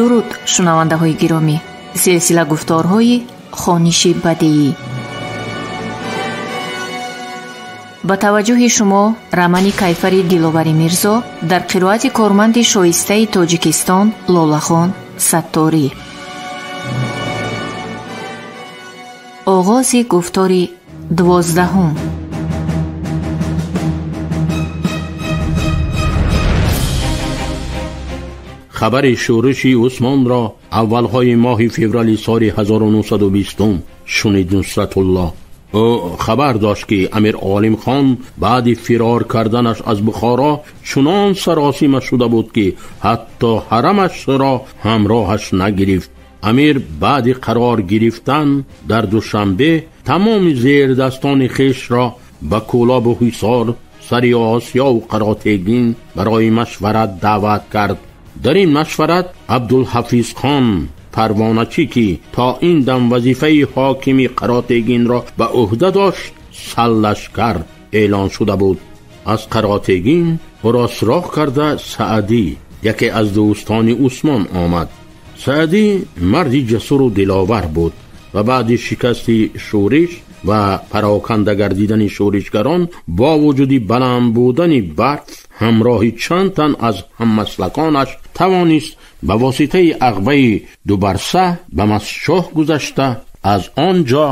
Дуруд, шунавандаҳои гиромӣ. Силсила гуфторҳои хониши бадеӣ. Ба таваҷҷӯҳи шумо романи Кайфари Диловари Мирзо дар қироати корманди шоистаи Тоҷикистон Лолахон Сатторӣ. Оғози гуфтори 12. Хабари шӯриши Усмонро аввалҳои моҳи феврали соли 1920 шунид Нусратулло. Ӯ хабар дошт, ки Амир Олимхон баъди фирор карданаш аз Бухоро чунон саросима шуда буд, ки ҳатто ҳарамашро ҳамроҳаш нагирифт. Амир баъди қарор гирифтан дар Душанбе тамоми зердастони хешро ба Кӯлобу Ҳисор, сари Осиёву Қаротегин барои машварат даъват кард. Дар ин машварат Абдулҳафизхон Парвоначӣ, ки то ин дам вазифаи ҳокими Қаротегинро ба ӯҳда дошт, сарлашкар эълон шуда буд. Аз Қаротегин ӯро суроғ карда Саъдӣ, яке аз дӯстони Усмон, омад. Саъдӣ марди ҷасуру диловар буд ва баъди шикасти шӯриш ва пароканда гардидани шӯришгарон бо вуҷуди баланд будани барф ҳамроҳи чанд тан аз ҳаммаслаконаш тавонист ба воситаи ағбаи Дубарса ба Масшоҳ гузашта аз он ҷо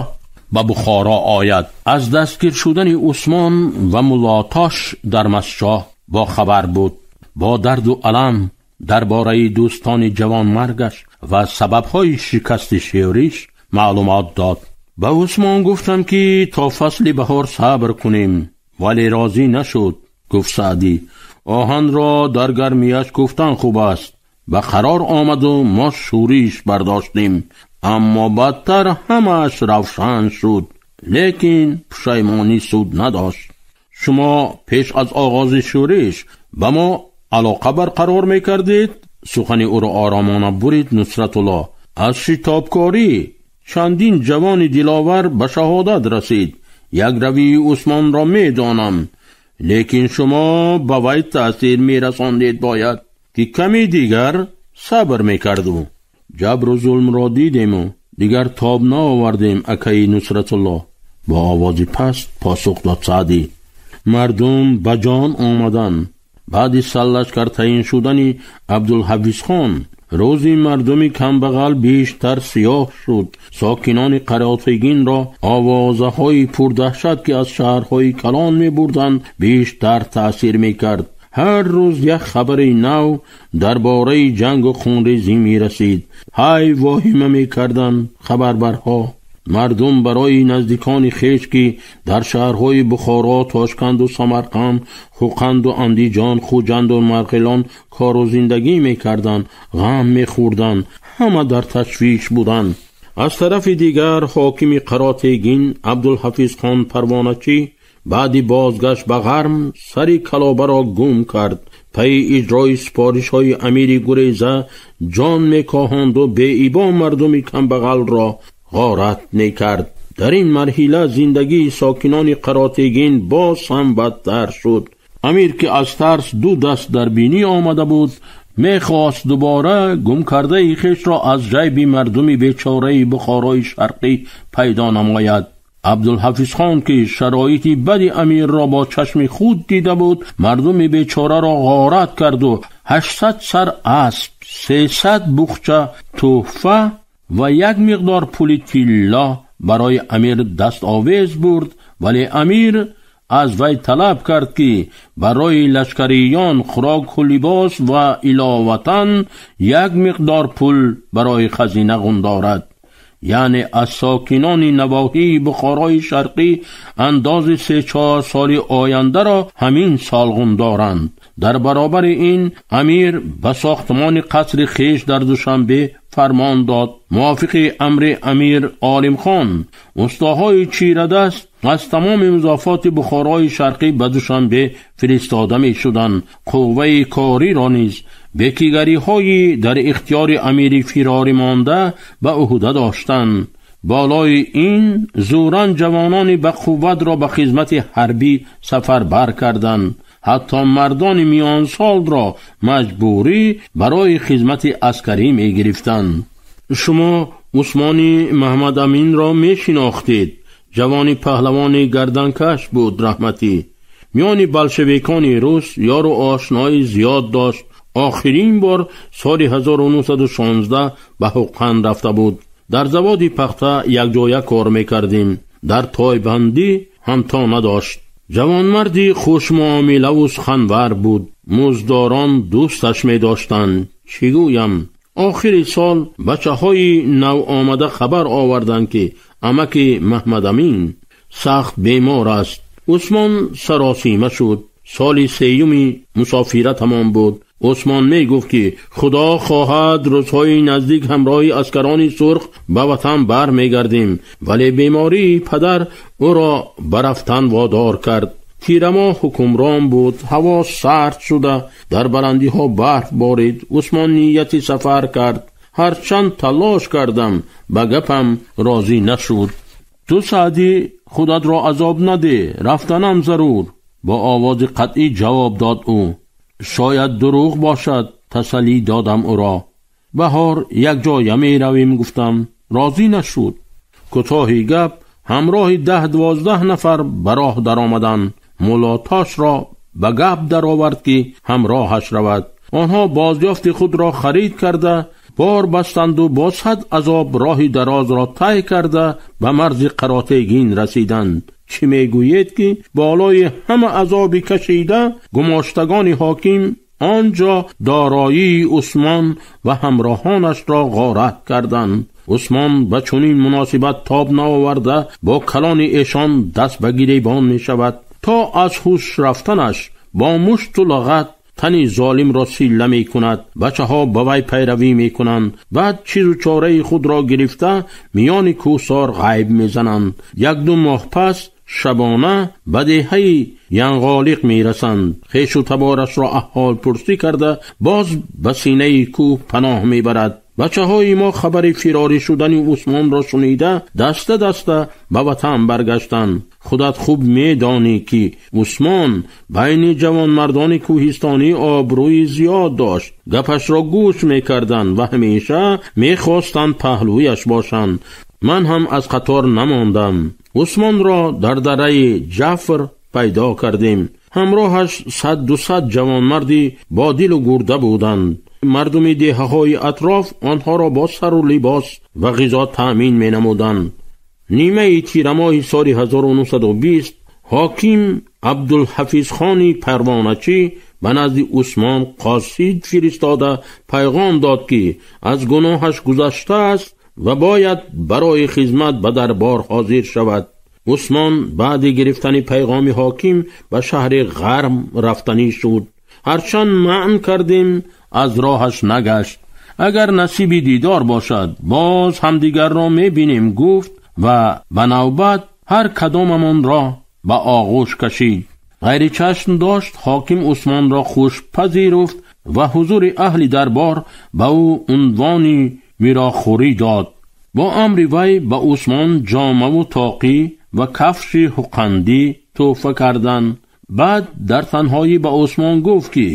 ба Бухоро ояд. Аз дастгир шудани Усмон ва Муллотош дар Масшоҳ бохабар буд. Бо дарду алам дар бораи дӯстони ҷавонмаргаш ва сабабҳои шикасти шӯриш маълумот дод. Ба Усмон гуфтам, ки то фасли баҳор сабр кунем, вале розӣ нашуд. Гуфт Саъдӣ: оҳанро дар гармияш гуфтан хуб аст. Ба қарор омаду мо шӯриш бардоштем, аммо бадтар ҳамааш равшан шуд, лекин пушаймонӣ суд надошт. Шумо пеш аз оғози шӯриш ба мо алоқа барқарор мекардед? Сухани ӯро оромона бурид Нусратулло. Аз шитобкорӣ чандин ҷавони диловар ба шаҳодат расид. Як равии Усмонро медонам, лекин шумо ба вай таъсир мерасондед, бояд ки каме дигар сабр мекарду. Ҷабру зулмро дидему дигар тоб наовардем, акаи Нусратулло, бо овози паст посух дод Саъдӣ. Мардум ба ҷон омаданд. Баъди сарлашкар таъин шудани Абдулҳафизхон рӯзи мардуми камбағал бештар сиёҳ шуд. Сокинони Қаротегинро овозаҳои пурдаҳшат, ки аз шаҳрҳои калон мебурданд, бештар таъсир мекард. Ҳар рӯз як хабари нав дар бораи ҷангу хунрезӣ мерасид. Ҳай воҳима мекарданд хабарбарҳо. Мардум барои наздикони хеш, ки дар шаҳрҳои Бухоро, Тошканду Самарқанд, Хӯқанду Андиҷон, Хуҷанду Марғилон кору зиндагӣ мекарданд, ғам мехӯрданд. Ҳама дар ташвиш буданд. Аз тарафи дигар ҳокими Қаротегин Абдулҳафизхон Парвоначӣ баъди бозгашт ба ғарм сари калобаро гум кард. Пайи иҷрои супоришҳои амири гуреза ҷон мекоҳонду беибо мардуми камбағалро ғорат мекард. Дар ин марҳила зиндагии сокинони Қаротегин боз ҳам бадтар шуд. Амир, ки аз тарс ду даст дар бинӣ омада буд, мехост дубора гумкардаи хешро аз ҷайби мардуми бечораи Бухорои Шарқӣ пайдо намояд. Абдулҳафизхон, ки шароити бади амирро бо чашми худ дида буд, мардуми бечораро ғорат карду 800 сар асп, 300 бухча тӯҳфа ва як миқдор пули тилло барои амир дастовез бурд. Вале амир аз вай талаб кард, ки барои лашкариён хӯроку либос ва иловатан як миқдор пул барои хазина ғундорад. Яъне аз сокинони навоҳии Бухорои Шарқӣ андози 3-4 соли ояндаро ҳамин сол ғундоранд. Дар баробари ин амир ба сохтмони қасри хеш дар Душанбе фармон дод. Мувофиқи амри Амир Олимхон устоҳои чирадаст аз тамоми музофоти Бухорои Шарқӣ ба Душанбе фиристода мешуданд. Қувваи кориро низ бекигариҳои дар ихтиёри амири фирорӣ монда ба ӯҳда доштанд. Болои ин зӯран ҷавонони ба қувватро ба хизмати ҳарбӣ сафарбар карданд. Ҳатто мардони миёнсолро маҷбурӣ барои хизмати аскарӣ мегирифтанд. Шумо Усмони Маҳмадаминро мешинохтед. Ҷавони паҳлавони гарданкаш буд раҳматӣ. Миёни болшевикони рус ёру ошнои зиёд дошт. Охирин бор соли 1916 ба Ҳуққан рафта буд. Дар заводи пахта якҷоя кор мекардем. Дар тойбандӣ ҳамто надошт. Ҷавонмарди хушмуомилаву суханвар буд. Муздорон дӯсташ медоштанд. Чӣ гӯям? Охири сол бачаҳои навомада хабар оварданд, ки амаки Маҳмадамин сахт бемор аст. Усмон саросима шуд. Соли сеюми мусофиратамон буд. Усмон мегуфт, ки Худо хоҳад рӯзҳои наздик ҳамроҳи аскарони сурх ба ватан бармегардем, вале бемории падар ӯро ба рафтан водор кард. Тирамоҳ ҳукмрон буд. Ҳаво сард шуда, дар баландиҳо барф борид. Усмон нияти сафар кард. Ҳарчанд талош кардам, ба гапам розӣ нашуд. Ту, Саъдӣ, худатро азоб наде, рафтанам зарур, бо овози қатъӣ ҷавоб дод ӯ. Шояд дурӯғ бошад, тасаллӣ додам ӯро. Баҳор якҷоя меравем, гуфтам. Розӣ нашуд. Кӯтоҳи гап, ҳамроҳи 10-12 нафар ба роҳ даромаданд. Муллотошро ба гап даровард, ки ҳамроҳаш равад. Онҳо бозёфти худро харид карда, бор бастанду бо 100 азоб роҳи дарозро тай карда ба марзи Қаротегин расиданд. Чӣ мегӯед, ки болои ҳама азоби кашида гумоштагони ҳоким он ҷо дороии Усмон ва ҳамроҳонашро ғорат карданд. Усмон ба чунин муносибат тоб наоварда бо калони эшон даст ба гиребон мешавад. То аз ҳуш рафтанаш бо мушту лағат тани золимро силла мекунад. Бачаҳо ба вай пайравӣ мекунанд. Баъд чизу чораи худро гирифта миёни кӯҳсор ғайб мезананд. 1-2 моҳ пас шабона ба деҳаи Янғолиқ мерасанд. Хешу таборашро аҳволпурсӣ карда боз ба синаи кӯҳ паноҳ мебарад. Бачаҳои мо хабари фирорӣ шудани Усмонро шунида даста даста ба ватан баргаштанд. Худат хуб медонӣ, ки Усмон байни ҷавонмардони кӯҳистонӣ обрӯи зиёд дошт. Гапашро гӯш мекарданд ва ҳамеша мехостанд паҳлӯяш бошанд. Ман ҳам аз қатор намондам. Усмонро дар дараи Ҷафр пайдо кардем. Ҳамроҳаш 100-200 ҷавонмарди бо дилу гурда буданд. Мардуми деҳаҳои атроф онҳоро бо сару либос ва ғизо таъмин менамуданд. Нимаи тирамоҳи соли 1920 ҳоким Абдулҳафизхони Парвоначӣ ба назди Усмон қосид фиристода пайғом дод, ки аз гуноҳаш гузаштааст ва бояд барои хизмат ба дарбор ҳозир шавад. Усмон баъди гирифтани пайғоми ҳоким ба шаҳри Ғарм рафтанӣ шуд. Ҳарчанд манъ кардем, аз роҳаш нагашт. Агар насиби дидор бошад, боз ҳамдигарро мебинем, гуфт ва ба навбат ҳар кадомамонро ба оғӯш кашид. Ғайри чашм дошт, ҳоким Усмонро хуш пазируфт ва ҳузури аҳли дарбор ба ӯ унвони мирохӯрӣ дод. Бо амри вай ба Усмон ҷомаву тоқӣ ва кафши ҳуқандӣ тӯҳфа карданд. Баъд дар танҳоӣ ба Усмон гуфт, ки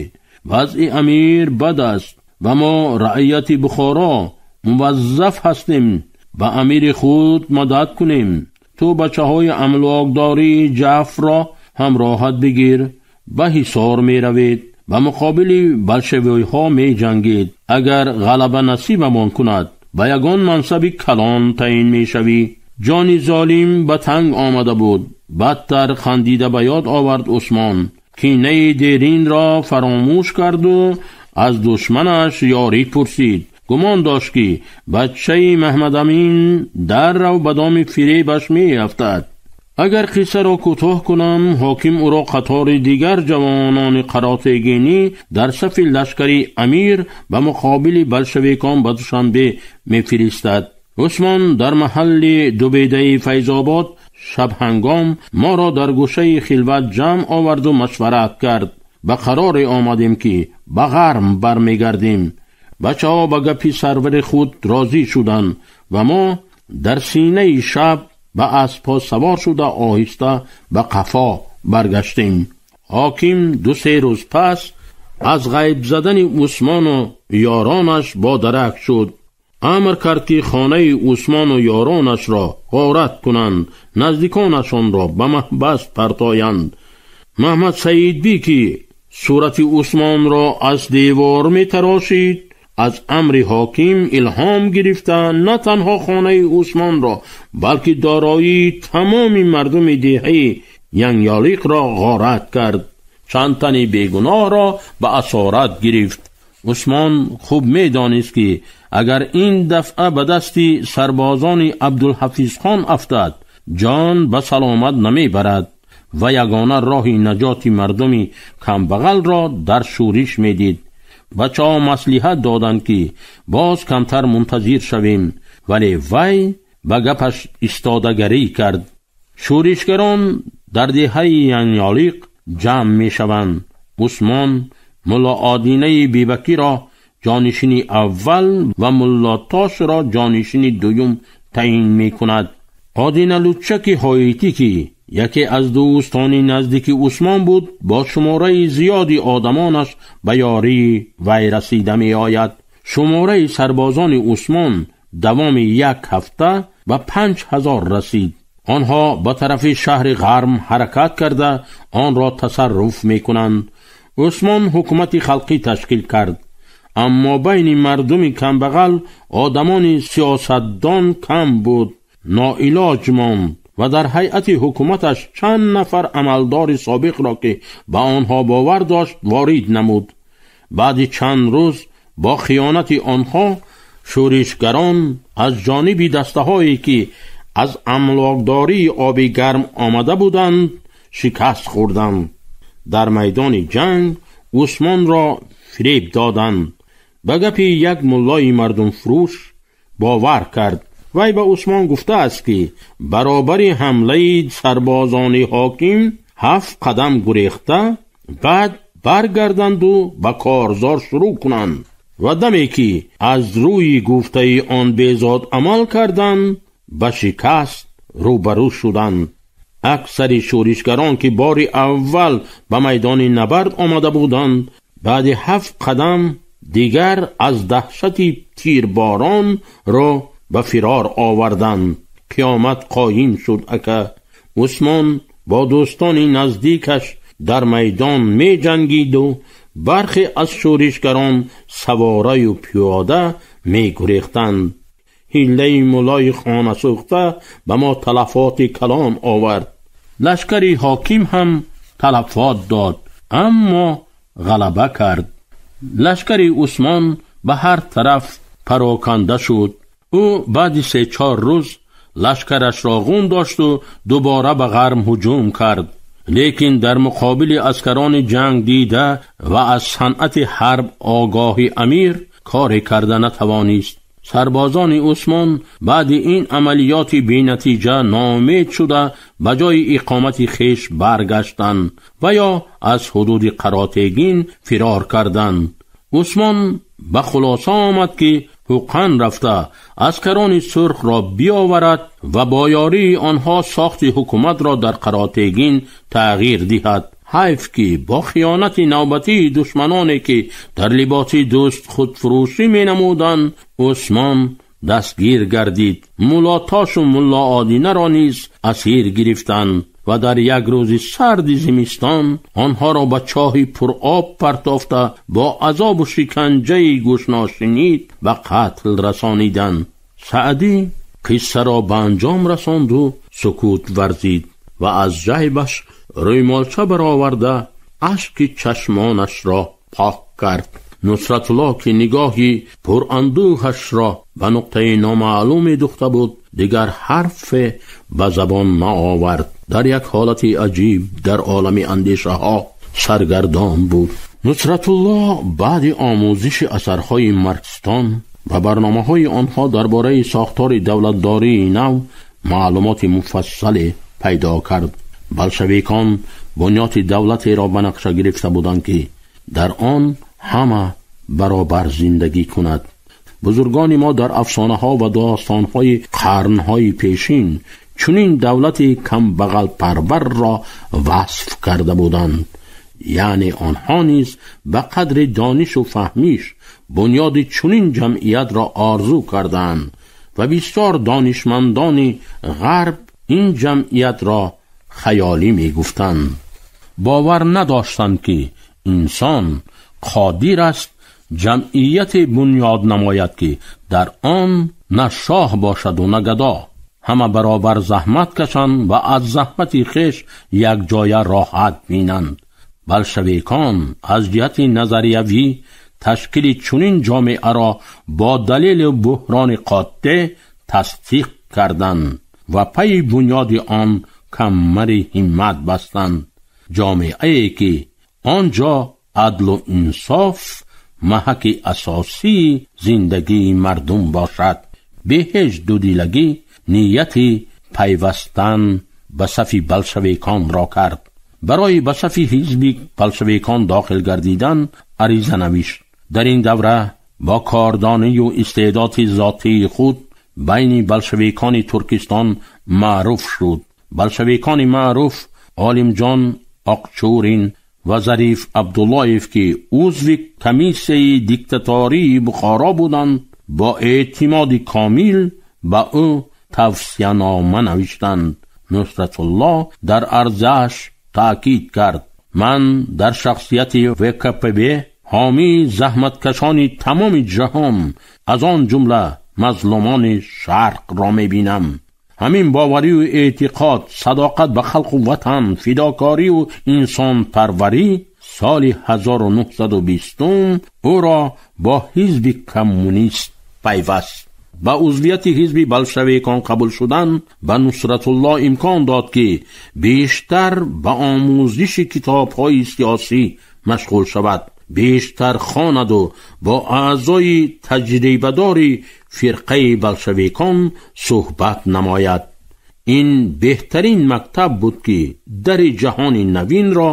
вазъи амир бад аст ва мо раъияти Бухоро муваззаф ҳастем ба амири худ мадад кунем. Ту бачаҳои амлокдории Ҷафрро ҳамроҳат бигир, ба Ҳисор меравед, ба муқобили болшевиҳо меҷангед. Агар ғалаба насибамон кунад, ба ягон мансаби калон таъин мешавӣ. Ҷони золим ба танг омада буд. Бадтар хандида ба ёд овард Усмон. Кинаи деринро фаромӯш карду аз душманаш ёрӣ пурсид. Гумон дошт, ки бачаи Маҳмадамин даррав ба доми фиребаш меафтад. Агар қиссаро кӯтоҳ кунам, ҳоким ӯро қатори дигар ҷавонони Қаротегинӣ дар сафи лашкари амир ба муқобили болшевикон ба Душанбе мефиристад. Усмон дар маҳалли Дубедаи Файзобод шабҳангом моро дар гӯшаи хилват ҷамъ оварду машварат кард. Ба қароре омадем, ки ба Ғарм бармегардем. Бачаҳо ба гапи сарвари худ розӣ шуданд ва мо дар синаи шаб ба аспҳо савор шуда оҳиста ба қафо баргаштем. Ҳоким 2-3 рӯз пас аз ғайб задани Усмону ёронаш бодарак шуд. Амр кард, ки хонаи Усмону ёронашро ғорат кунанд, наздиконашонро ба маҳбас партоянд. Маҳмад Саидбӣ, ки сурати Усмонро аз девор метарошид, аз амри ҳоким илҳом гирифта на танҳо хонаи Усмонро, балки дороии тамоми мардуми деҳаи Янгёлиқро ғорат кард. Чанд тани бегуноҳро ба асорат гирифт. Усмон хуб медонист, ки агар ин дафъа ба дасти сарбозони Абдулҳафизхон афтад, ҷон ба саломат намебарад ва ягона роҳи наҷоти мардуми камбағалро дар шӯриш медид. Бачаҳо маслиҳат доданд, ки боз камтар мунтазир шавем, вале вай ба гапаш истодагарӣ кард. Шӯришгарон дар деҳаи Янгёлиқ ҷамъ мешаванд. Усмон Мулло Одинаи Бебакиро ҷонишини аввал ва Мулло Тошро ҷонишини дуюм таъин мекунад. Одина Лучаки Ҳоитӣ, ки яке аз дӯстони наздики Усмон буд, бо шумораи зиёди одамонаш ба ёрии вай расида меояд. Шумораи сарбозони Усмон давоми як ҳафта ба 5000 расид. Онҳо ба тарафи шаҳри Ғарм ҳаракат карда онро тасарруф мекунанд. Усмон ҳукумати халқӣ ташкил кард, аммо байни мардуми камбағал одамони сиёсатдон кам буд. Ноилоҷ монд ва дар ҳайати ҳукуматаш чанд нафар амалдори собиқро, ки ба онҳо бовар дошт, ворид намуд. Баъди чанд рӯз бо хиёнати онҳо шӯришгарон аз ҷониби дастаҳое, ки аз амлокдории оби гарм омада буданд, шикаст хӯрданд. Дар майдони ҷанг Усмонро фиреб доданд. Ба гапи як муллои мардумфурӯш бовар кард. Вай ба Усмон гуфтааст, ки баробари ҳамлаи сарбозони ҳоким 7 қадам гурехта, баъд баргарданду ба корзор шурӯъ кунанд. Ва даме ки аз рӯи гуфтаи он безод амал карданд, ба шикаст рӯбарӯ шуданд. Аксари шӯришгарон, ки бори аввал ба майдони набард омада буданд, баъди 7 қадам дигар аз даҳшати тирборон ро ба фирор оварданд. Қиёмат қоим шуд. Ака Усмон бо дӯстони наздикаш дар майдон меҷангиду бархе аз шӯришгарон савораю пиёда мегурехтанд. Ҳиллаи муллои хонасӯхта ба мо талафоти калон овард. Лашкари ҳоким ҳам талафот дод, аммо ғалаба кард. Лашкари Усмон ба ҳар тараф пароканда шуд. Ӯ баъди 3-4 рӯз лашкарашро ғун дошту дубора ба Ғарм ҳуҷум кард. Лекин дар муқобили аскарони ҷанг дида ва аз санъати ҳарб огоҳи амир коре карда натавонист. Сарбозони Усмон баъди ин амалиёти бенатиҷа ноумед шуда ба ҷои иқомати хеш баргаштанд ва ё аз ҳудуди Қаротегин фирор карданд. Усмон ба хулоса омад, ки ҳуқан рафта аскарони сурхро биёварад ва бо ёрии онҳо сохти ҳукуматро дар Қаротегин тағйир диҳад. Ҳайф ки бо хиёнати навбатии душманоне, ки дар либоси дӯст худфурӯшӣ менамуданд, Усмон дастгир гардид. Мулло Тошу Мулло Одинаро низ асир гирифтанд ва дар як рӯзи сарди зимистон онҳоро ба чоҳи пуроб партофта бо азобу шиканҷаи гӯшношинид ба қатл расониданд. Саъдӣ қиссаро ба анҷом расонду сукут варзид ва аз ҷайбаш рӯймолча бароварда ашки чашмонашро пок кард. Нусратулло, ки нигоҳи пурандӯҳашро ба нуқтаи номаълуме духта буд, дигар ҳарфе ба забон наовард. Дар як ҳолати аҷиб дар олами андешаҳо саргардон буд. Нусратулло баъди омӯзиши асарҳои марксистон ва барномаҳои онҳо дар бораи сохтори давлатдории нав маълумоти муфассале пайдо кард. Болшевикон бунёди давлатеро ба нақша гирифта буданд, ки дар он ҳама баробар зиндагӣ кунад. Бузургони мо дар афсонаҳо ва достонҳои қарнҳои пешин чунин давлати камбағалпарварро васф карда буданд. Яъне онҳо низ ба қадри донишу фаҳмиш бунёди чунин ҷамъиятро орзу карданд ва бисёр донишмандони ғарб ин ҷамъиятро хаёлӣ мегуфтанд. Бовар надоштанд, ки инсон қодир аст ҷамъияте бунёд намояд, ки дар он на шоҳ бошаду на гадо, ҳама баробар заҳмат кашанд ва аз заҳмати хеш якҷоя роҳат бинанд. Болшевикон аз ҷиҳати назариявӣ ташкили чунин ҷомеаро бо далели буҳрони қотеъ тасдиқ карданд ва пайи бунёди он камари ҳиммат бастанд. Ҷомеае ки он ҷо адлу инсоф маҳаки асосии зиндагии мардум бошад. Бе ҳеҷ дудилагӣ нияти пайвастан ба сафи болшевиконро кард. Барои ба сафи ҳизби болшевикон дохил гардидан ариза навишт. Дар ин давра бо кордонию истеъдоди зотии худ байни болшевикони Туркистон маъруф шуд. Болшевикони маъруф Олимҷон Оқчурин ва Зариф Абдуллоев, ки узви комиссияи диктатории Бухоро буданд, бо эътимоди комил ба ӯ тавсиянома навиштанд. Нусратулло дар арзааш таъкид кард: ман дар шахсияти ВКПБ ҳомии заҳматкашони тамоми ҷаҳон, аз он ҷумла мазлумони шарқро мебинам. Ҳамин боварию эътиқод, садоқат ба халқу ватан, фидокорию инсонпарварӣ соли 1920 ӯро бо ҳизби коммунист пайваст. Ба узвияти ҳизби болшевикон қабул шудан ба Нусратулло имкон дод, ки бештар ба омӯзиши китобҳои сиёсӣ машғул шавад, бештар хонаду бо аъзои таҷрибадори фирқаи болшевикон суҳбат намояд. Ин беҳтарин мактаб буд, ки дари ҷаҳони навинро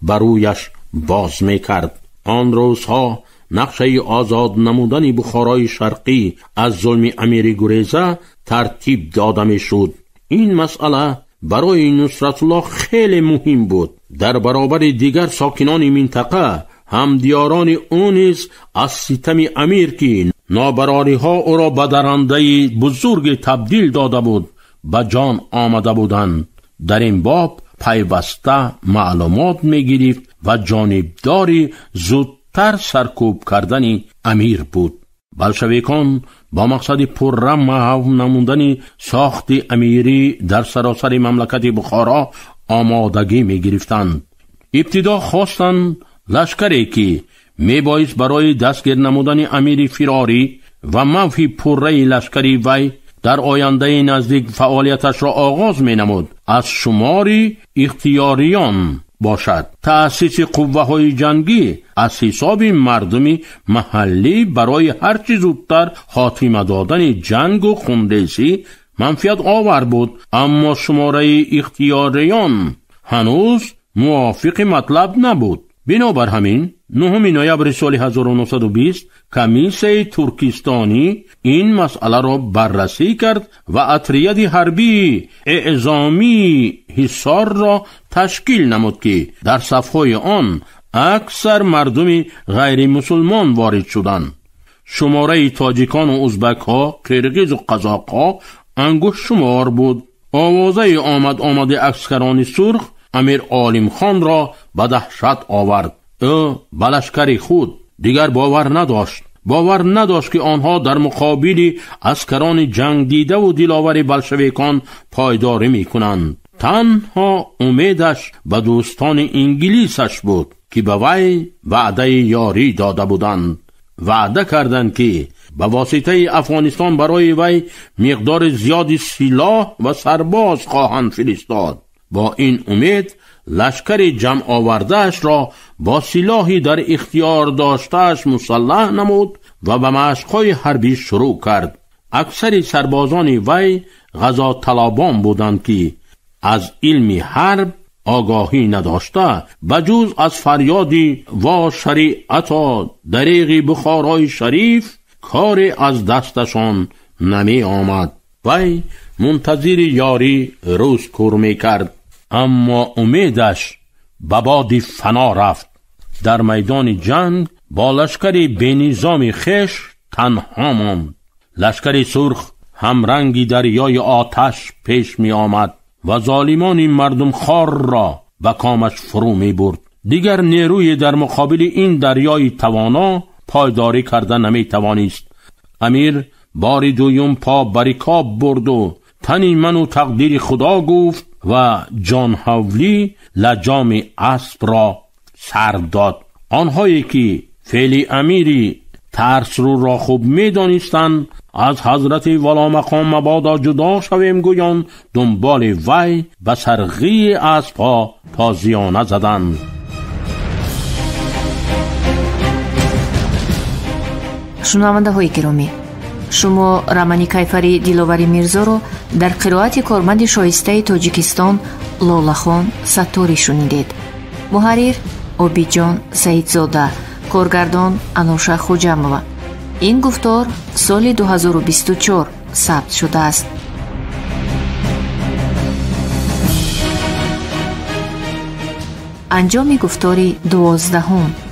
ба рӯяш боз мекард. Он рӯзҳо нақшаи озод намудани Бухорои Шарқӣ аз зулми амири гуреза тартиб дода мешуд. Ин масъала барои Нусратулло хеле муҳим буд. Дар баробари дигар сокинони минтақа ҳамдиёрони ӯ низ аз ситами амир, ки нобарориҳо ӯро ба дарандаи бузурге табдил дода буд, ба ҷон омада буданд. Дар ин боб пайваста маълумот мегирифт ва ҷонибдори зудтар саркӯб кардани амир буд. Болшевикон бо мақсади пурра маҳв намудани сохти амирӣ дар саросари мамлакати Бухоро омодагӣ мегирифтанд. Ибтидо хостанд лашкаре, ки мебоист барои дастгир намудани амири фирорӣ ва мавҳи пурраи лашкари вай дар ояндаи наздик фаъолияташро оғоз менамуд, аз шумори ихтиёриён бошад. Таъсиси қувваҳои ҷангӣ аз ҳисоби мардуми маҳаллӣ барои ҳарчи зудтар хотима додани ҷангу хунрезӣ манфиат овар буд, аммо шумораи ихтиёриён ҳанӯз мувофиқи матлаб набуд. Бинобар ҳамин 9 ноябри соли 1920 комиссияи туркистонӣ ин масъаларо баррасӣ кард ва отряди ҳарбии эъзомии Ҳисорро ташкил намуд, ки дар сафҳои он аксар мардуми ғайримусулмон ворид шуданд. Шумораи тоҷикону узбакҳо, қирғизу қазоқҳо ангуштшумор буд. Овозаи омад-омади аскарони сурх Амир Олимхонро ба даҳшат овард. Ӯ ба лашкари худ дигар бовар надошт. Бовар надошт, ки онҳо дар муқобили аскарони ҷангдидаву диловари болшевикон пойдорӣ мекунанд. Танҳо умедаш ба дӯстони инглисаш буд, ки ба вай ваъдаи ёрӣ дода буданд. Ваъда карданд, ки ба воситаи Афғонистон барои вай миқдори зиёди силоҳ ва сарбоз хоҳанд фиристод. Бо ин умед лашкари ҷамъовардаашро бо силоҳи дар ихтиёр доштааш мусаллаҳ намуд ва ба машқҳои ҳарбӣ шурӯъ кард. Аксари сарбозони вай ғазоталабон буданд, ки аз илми ҳарб огоҳӣ надошта, ба ҷуз аз фарёди «Во шариато, дареғи Бухорои шариф» коре аз дасташон намеомад. Вай мунтазири ёрӣ рӯз кур мекард, аммо умедаш Ба боди фано рафт. Дар майдони ҷанг бо лашкари бенизоми хеш танҳо монд. Лашкари сурх ҳамранги дарёи оташ пеш меомад ва золимони мардумхорро ба комаш фурӯ мебурд. Дигар нерӯе дар муқобили ин дарёи тавоно пойдорӣ карда наметавонист. Амир бори дуюм по ба рикоб бурду тани ману тақдири Худо гуфт ва ҷонҳавлӣ лаҷоми аспро сар дод. Онҳое ки феъли амири тарсрӯро хуб медонистанд, аз ҳазрати валомақом мабодо ҷудо шавем гӯён дунболи вай ба сарғии аспҳо тозиёна заданд. Шунавандаҳои гиромӣ, шумо романи Кайфари Диловари Мирзоро дар қироати корманди шоистаи Тоҷикистон Лолахон Сатторӣ шунидед. Муҳаррир Обиҷон Саидзода, коргардон Ануша Хуҷамова. Ин гуфтор соли 2024 сабт шудааст. Анҷоми гуфтори 12-ум.